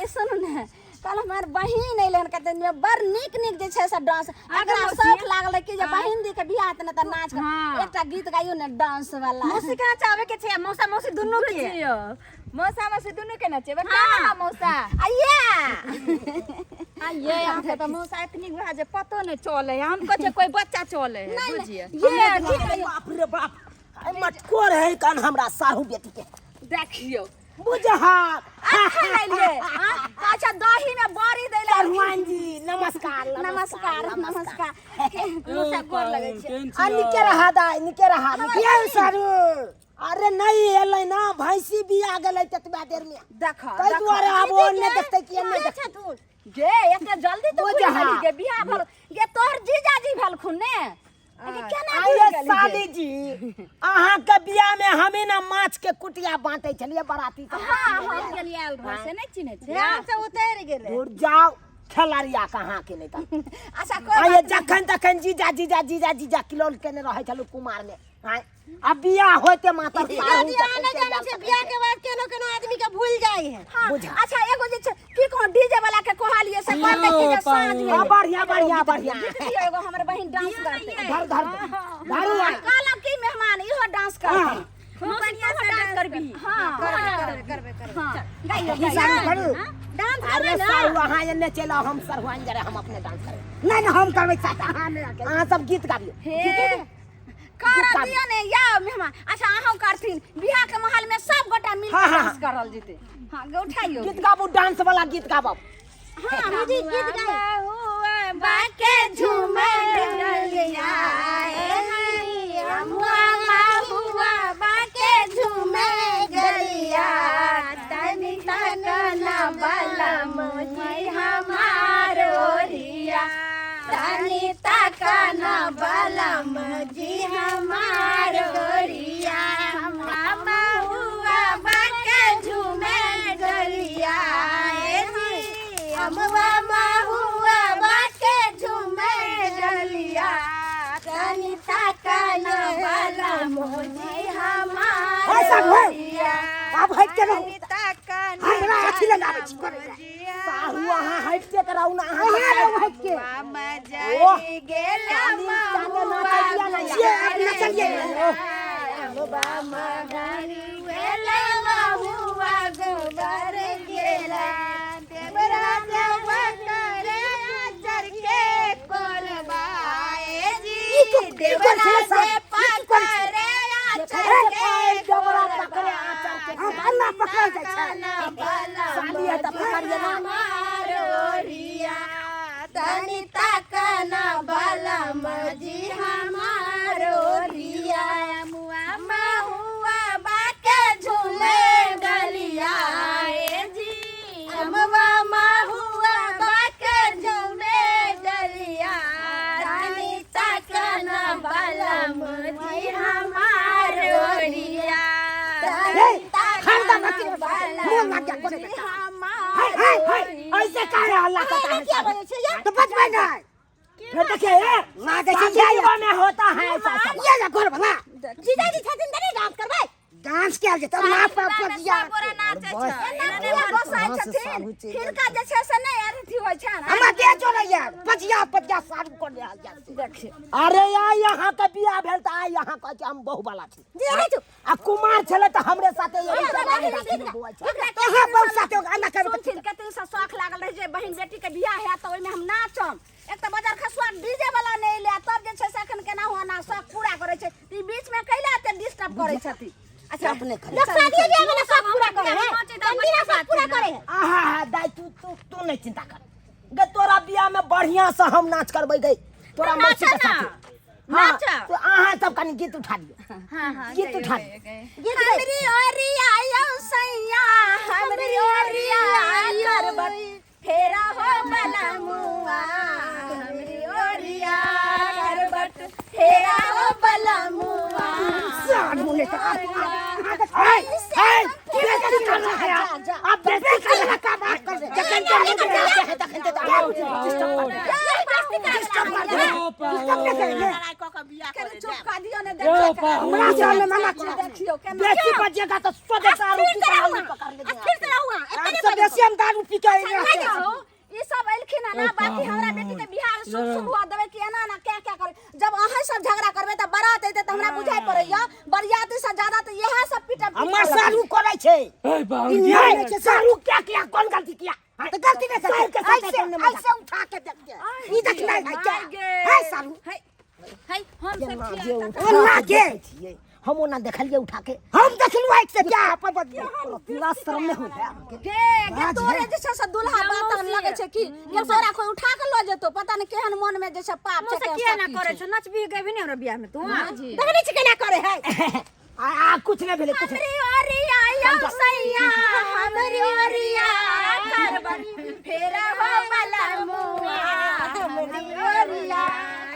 ये सुनू ने, कल हमर बहिन अयलै हन, कहते ने बड़ नीक नीक जे छै से डांस। एकरा शौक लागल रहै कि जे बहिन दी के बियाह हेतै ने तऽ नाच कर। एकटा गीत गाइयो ने डांस वाला। मौसी के नचाबे के छै, मौसा मौसी दुनू के। बुझियो, मौसा मौसी दुनू के नचेबै कहाँ मौसा? आइया। आ ये अहाँके तऽ मौसा एतनी भए जे पतो नहि चलै है। हम कहै छियै कोइ बच्चा चलै है, बुझियो। ये ठीक है। बाप रे बाप, आई मटकोर है कान हमरा साहू बेटी के। देखियो। बुझहक। अखन एलियै। हाँ? अच्छा, दही में बड़ी दै ला। भगवान जी, नमस्कार। नमस्कार, नमस्कार। मौसा, गोर लगै छै। आ निके रहा दाइ, निके रहा, निके सारू। अरे नहीं एलै ना, भैंसी बिया गेलै ततबा देर में। देख। ताहि दुआरे आब ओन्ने देखतै कि एन्ने देखतै। गे, एते जल्दी तो बुझहा। भूलि गेली गे, बियाह भेल गे, तोहर जीजाजी भेलखुन ने। एके केना आइए भूलि गेली गे? साली जी, अहाँ के बियाह में हमें ना माछ के कुटिया बांटे छलिए बराती सब। हाँ, हम गेलियै आयल रह से नहि चिन्है छियै। ध्यान से उतरि गेलै। दूर जाओ खेलाड़िया कहाँ के नहीं तऽ। अच्छा, कोई आइए बात नहीं। जखन तखन जीजा जीजा जीजा जीजा किलोल केने रहै छलु कुमार में। आँय, आ बियाह होते मातर जीजा साहु जी, जखन अहाँ नहि चलि जानै जाउ छियै, तखन बियाह चलि के बाद केनो केनो आदमी के भूल जाइ है। हाँ, बुझा। अच्छा, एगो जे छै की कहूँ, डीजे वाला के कहलिए से कहलकै कि जे साँझ में। हाँ, बढ़िया बढ़िया बढ़िया। गीत दियौ एगो, हमर बहिन डांस करतै। धर धर धरू। आ कहलक कि मेहमान इहो डांस करतै। खूब बढ़िया से डांस करबी। हाँ। करबै करबै करबै। हाँ, गाइयो। की सारू करू? डांस अरे करबै ना। सारू, अहाँ एन्ने चलि आउ, हम सरहुआन जरे हम अपने डांस करबै। नहीं नहीं, हम करबै चाचा, अहाँ नहि। अहाँ सब गीत गाबियौ। हे कर दियो ने या मेहमान। अच्छा, अहाँ करथिन, बियाह के माहौल में सब गोटा मिल के हाँ, हाँ, डांस करल जेतै। हाँ गे, उठाइयो। गीत गाबू, डांस वाला गीत गाबब। हाँ। दीदी, गीत गाय। हुआ बाके झूमे डलिया हुआ हुआ, बाके झूमे गलिया, तनी तकना बलम जी हमार ओरिया, तनी तकना बलम जी हमार ओरिया, मामा हुआ बाके झूमे गलिया, अमवा महुआ बाके झूमे डलिया, तनी तकना बलम जी हमार ओए साहु, ओए। ओरिया। आब हटि के रहू। तनी तकना हमरा अथी लग आबै छी करै लए। साहु, अहाँ हटि के कराउ ना, अहाँ रहू हटि के। ओह, मजरी गेला। साली जाके नाचै दिया ना ये, अब नचलिए। अमवा मगरी वेला महुआ गोबर गेला, देवरा देवा करे आचर के कोरबाए जी, ई की देवरा करै छलै दे साहु? ई की करै छलै? पकड़े आचर अरे के देवरा पकड़े आचर के। हम अन्ना पकड़ल जाइ छै। साली है तऽ पकड़िए ना। मारोरिया, तनी तकना बलम जी हमारोरिया, मुआ महुआ बाके झूले गलिया ए जी, अमवा महुआ बाके झूमे गलिया, तनी तकना बलम जी हमारोरिया, हे, हरदम अथी मुँह लग गया कोने बेटा। हाय हाय हाय, ऐसे काहे हल्ला करता है साहु? तो बचबै नहीं। फिर देखिए, ए लागे छै शादी में होता है ऐसा सब। ये जा घर वाला जीजाजी छथिन त नहीं डांस करबै। डांस कयल जेतै माँ बाप पर दिया। गोरा नाचै छै। एना किया गोसाइ छथिन? हिनका जे छै से नहि अथी होइ छनि। हमरा देह जोड़ैया, पचिया पचिया सारू कर ले जा। देखियौ। अरे आइ यहाँ के बियाह भेल तऽ आइ यहाँ कहै छै हम बहु वाला छी। जी रहै छु। आ कुमार छलै तऽ हमरे साथे एहि जवानी राति में बौआइ छलै। तोहाँ बहु साथे एना करबै। सुनथिन, कते से शौख लागल रहै जे बहिन बेटी के बियाह हैत तऽ ओहिमे हम नाचम। एक तऽ बजार खसुआ डीजे वाला नहि एलै, आ तब जे छै से एखन केना हुआ शौख पूरा करै छै। ई बीच में कैला एते डिस्टर्ब करै छथिन? अच्छा, अपने करै। लोग शादी बियाह वाला शौक पूरा करे है, चंदीरा शौक पूरा करे है। आहा हा दाइ, तू तू तू नहीं चिंता कर गे, तोरा बियाह में बढ़िया से हम नाच करबै गई तोरा मौसी के साथे। हाँ, तो अहाँ सब कनी गीत उठा लियो। हाँ हाँ, गीत उठा लियो। हमरी ओरिया यौ सैया, हमरी ओरिया करबट फेरा हो बलमुआ, हमरी ओरिया करबट फेरा हो बलमुआ। साढ़ू ने तो हाय हाय, बेइज्जती कर रहा है आप। आप बेइज्जती कर रहा का बात कर रहे जखन के हम आते हैं तखन ते आप डिस्टर्ब कर रहे, डिस्टर्ब कर रहे। डिस्टर्ब नहीं करेंगे। कनी चुप कर दियौ ने। यौ, देखियौ। पाहुन। हमरा सामने मना देखियौ केना बेसी बजेगा तो सोधे दारू पी के पकड़ लेंगे। फिर से रहू। हमसे बेसी हम दारू पी। पी के अच्छा, नहि कहू, ई सब एलखिन हन ना, बाकी हमरा बेटी के बियाह शुभ शुभ हुआ देबै कि एना एना क्या क्या करे। जब अहाँ सब झगड़ा करबै तऽ बारात एतै तऽ हमरा बुझाइ पड़ैया बरियाती से ज्यादा तऽ इएह सब पीटब। हमर सारू करै छै। ए बाबू ई नहि छै सारू, क्या किया, कौन गलती किया? तो गलती नहीं सारू के साथ ऐसे कौन ने मजाक? ऐसे उठा के देखते ई देखना है क्या है सारू? है है हम सब जे छियै। उठा ओना के के? देखै छियै, हम ओना देखलियै उठा के। हम देखलू आँख से क्या अपन बदले पूरा शर्म में हो गया। गे गे तोरे जे छै से दुल्हा बातन लगै छै कि गे तोरा कोई उठा के लऽ जेतौ, पता नहि केहन मन में जे छै पाप छै। मौसा किया ना करे छौ? नचबी गेबी ने हमरा बियाह में तू? देखने छी केना करे है। आ आ कुछ नहीं भेलै, कुछ नहीं। हमरी ओरिया यौ सैया, हमरी ओरिया करबन फेर हो वाला मुआ, हमरी ओरिया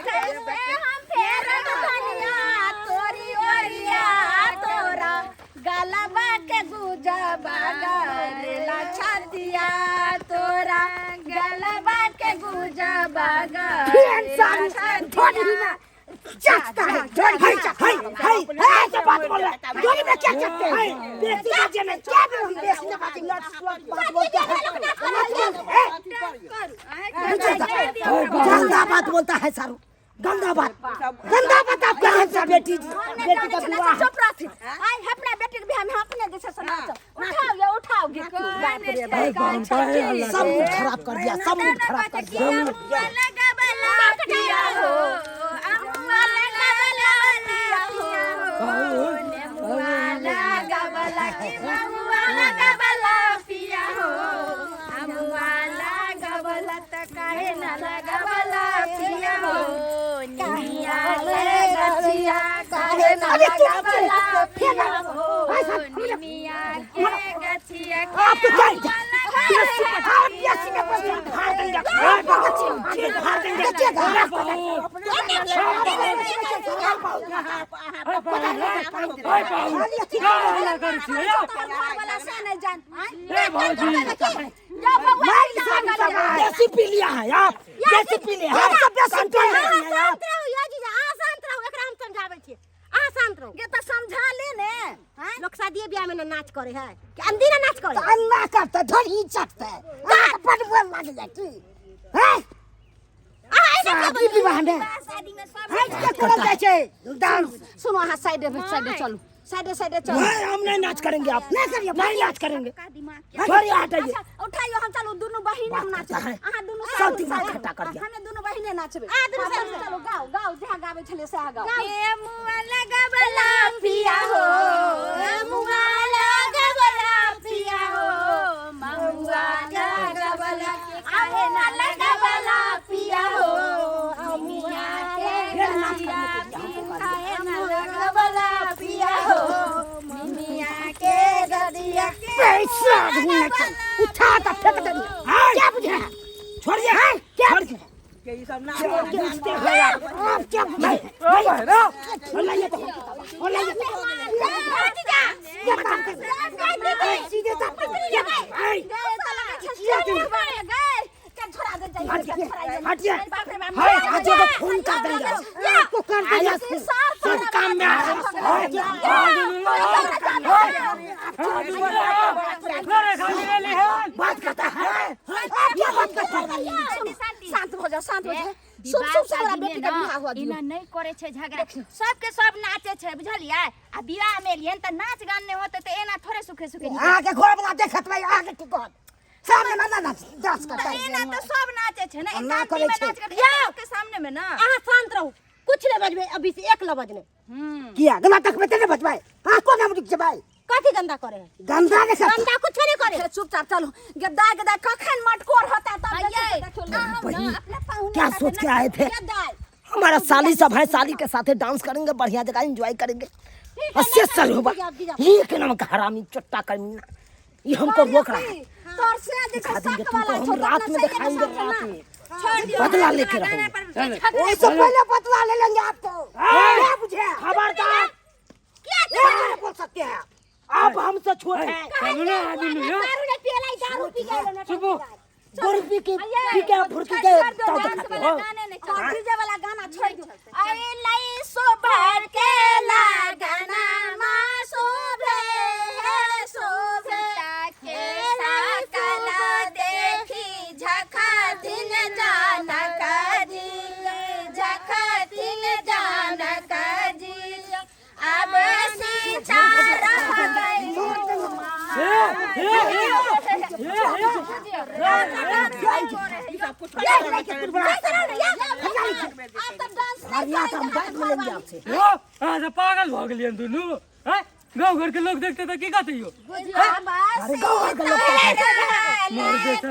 कैसे हम फेर धनिया तोरी ओरिया, तोरा गलबा के गुजबा गरेला छतिया, तोरा गलबा के गुजबा फिर सारू गरेला थोड़ी छतिया। ना चखता है थोड़ी। हाय हाय हाय, ऐसे बात बोल रहा है। थोड़ी में क्या चखते हैं? बेटी का जे नहीं क्या भी हम बेसी ना बात बात बोलते हैं। गंदा बात बोलता है सारू, गंदा बात, गंदा बात आप कहे से बेटी बेटी का विवाह। चुप रहथिन। आइ अपना बेटी के बियाह में अपने जे छै से नाचब। उठाओ ये, उठाओ गे। बाप रे बाप, सब मूड खराब कर दिया, सब मूड खराब कर दिया। पिया हो, अमुआ लगबला पिया हो, नेमुआ लगबला कि ममुआ लगबला पिया हो, अमुआ लगबला त काहे न लगबला पिया हो, निमिया के गछिया काहे न लगबला पिया हो, निमिया के गछिया। आप तो क्या आप प्यासी में बस फाड़ देंगे, फाड़ देंगे। तोहर घर वाला से नहीं जान। ए भौजी, जा बउआ। देसी पी लिया है आप, देसी पी लिया है। हम सब बेसी कंट्रोल पी नहीं है आप। शांत रहो या जीजा, अहाँ शांत रहो, एकरा हम समझाबै छी, अहाँ शांत रहो। गे तऽ समझा ले ने। आँय? लोक शादी ब्याह में ना नाच करे है कि अंधी ना नाच करे? अन्ना करता धरी चटता है बड़ बोल लग जाए की हैं शादी विवाह में शादी में सब हट के करल जाइ छै डांस। सुनो, अहाँ साइडे साइडे चलू, साइडे साइडे चलू। नहीं, हम नहीं नाच करेंगे, आप नहीं करिए, नहीं नाच करेंगे। का दिमाग थोड़ी हटाइए। अच्छा उठाइयो, हम चलू दुनू बहिन हम बात नाचबै। करता है। अहाँ दुनू सब साइड दिमाग साइड। खट्टा कर दिया। हमे दुनू बहिने नाचबै। अहाँ दुनू हाँ, साइड। चलू चलू, गाओ गाओ, जहाँ गाबै छलियै सएह गाओ। ए मुआ लगबला पिया हो, मुआ लगबला पिया हो, ममुआ लगबला, अमुआ लगबला पिया हो, अमुआ के गछिया काहे न लगबला पिया हो, मिमिया के गदिया के पैसा ढूंढने के उठा कर फेंक देंगे। क्या बुझे है? छोड़िए, क्या छोड़िए। क्या पूछते हैं आप? आप क्या बुझे? नहीं नहीं, और लाइए तो, और लाइए। क्या काम कर रहे हैं? सीधे तक गए तऽ लगै छै चोर बारे गए के छोड़ा दे जाइए, के छोड़ा दे। हटिए। बाप रे बाप। हाय, आज तो फोन कर देंगे आपको कर देंगे। सार सब काम में आ बात करता है आप क्या बात करते हैं? शांत हो जाओ, शांत हो जाओ। शुभ विवाह शुभ से हमरा शादी में बेटी के ना, बियाह हुआ दियौ। एना नहि करे छै झगड़ा, सबके सब नाचे छै बुझलियै। आ बियाह में एलियन तऽ नाच गान नहि होते तऽ एना थोड़े सुखे सुखे निकलतै। आगे घर वाला देखत भाई आगे की कहत सामने में ना नाच डांस करता तऽ है। एना तऽ सब नाचे छै ने, एक ना आदमी करै में छै। नाच करतै लोक के सामने में ना। अहाँ शांत रहू, कुछ नहीं बजबे अभी से, एक लबज नहीं। किया गला तक में तेरे बचवाए? हाँ, कौन हम रुक जबाए? कथी गंदा करे है? गंदा नहीं करता। गंदा कुछ नहीं करे। हे, चुपचाप चलू। गदाय गदाय कखन मटकोर होता तब जे छै से देखियौ। बहिन, अपना पाहुने क्या साथे सोच के नाच- आए थे? गदाय। हमारा साली सब है, साली के साथ डांस करेंगे, बढ़िया जगह एंजॉय करेंगे। अस्सी साल हुआ एक नाम का हरामी चट्टा कमीना, ये हमको रोक रहा है। तोर से जे छै दिखा देंगे शक तुमको वाला हम, छौ, रात अपना में सैया के दिखाएंगे, साथ रात ना। में छोड़ दियौ, बदला नाच लेके वाला गाना रहेंगे। पर झगड़ा उससे पहले बदला ले लेंगे आपको। क्या बुझे? खबरदार, क्या नहीं बोल सकते हैं आप? आप हमसे छोट हैं। चलू ना आदमी यो। दारू नहीं पियलाई, दारू पी गए ना। चुप हो। गुरपी के पी के भुरकी के छोड़ दियौ, ताव डांस दिखाते वाला हो। गाने नहि हाँ, चलतै। डीजे वाला गाना छोड़ दियो। अरे लई सोभर के लागना मा शोभे शोभे के सकल दे पागल भ गेलियन दुनू। हैं गांव घर के लोग देखते त की कहते यो? अरे गांव घर के लोग मर जेता।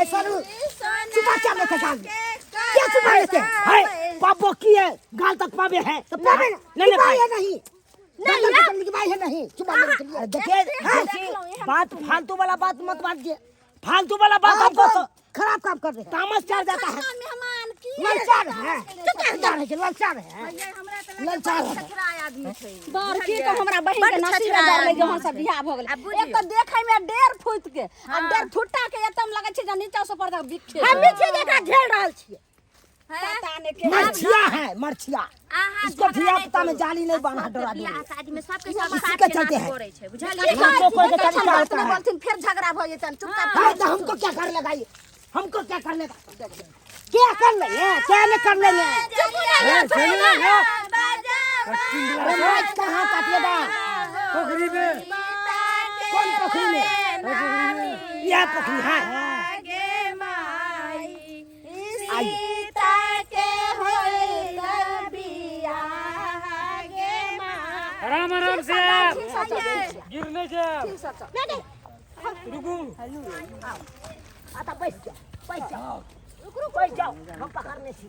चलो छुपा क्या लेते गाल? क्या छुपा लेते? है पापो की है गाल तक पावे है तो पावे नहीं नहीं है नहीं नहीं भाई है नहीं छुपा लेने। देखिए बात फालतू वाला बात मत बात, फालतू वाला बात हमको खराब काम कर रहे हैं। तामस चढ़ जाता है। मेहमान की ललचार है, ललचार है, ललचार है। बड़की तो हमरा बहिन के नसीब डरले जहाँ से बियाह भ गेल। एक तो देखै में 1.5 फुट के आ 1.5 फुटा के एकदम लगै छै जे नीचा से ऊपर तक बिखे। हम छै जेकरा झेल रहल छियै। पता नै के मरछिया है, मरछिया। इसको धिया पुता में जाली नहीं बांधा डरा दे। शादी में सबके सब इसी के चलते हैं। करै छै बुझलियै? कोई के तरीका होता है। बोलथिन फिर झगड़ा भ जेतन। चुपचाप। हां तो हमको क्या कर लगाई, हमको क्या कर लेगा, क्या कर लेंगे, क्या नहीं कर लेंगे। अरे माइक कहाँ काटिएगा? पोखरी में। कौन पोखरी में? यह पोखरी है। आराम आराम से गिरने जाए। रुकू आता बैठ जाओ, बैठ जाओ, बैठ जाओ, हम पकड़ने से।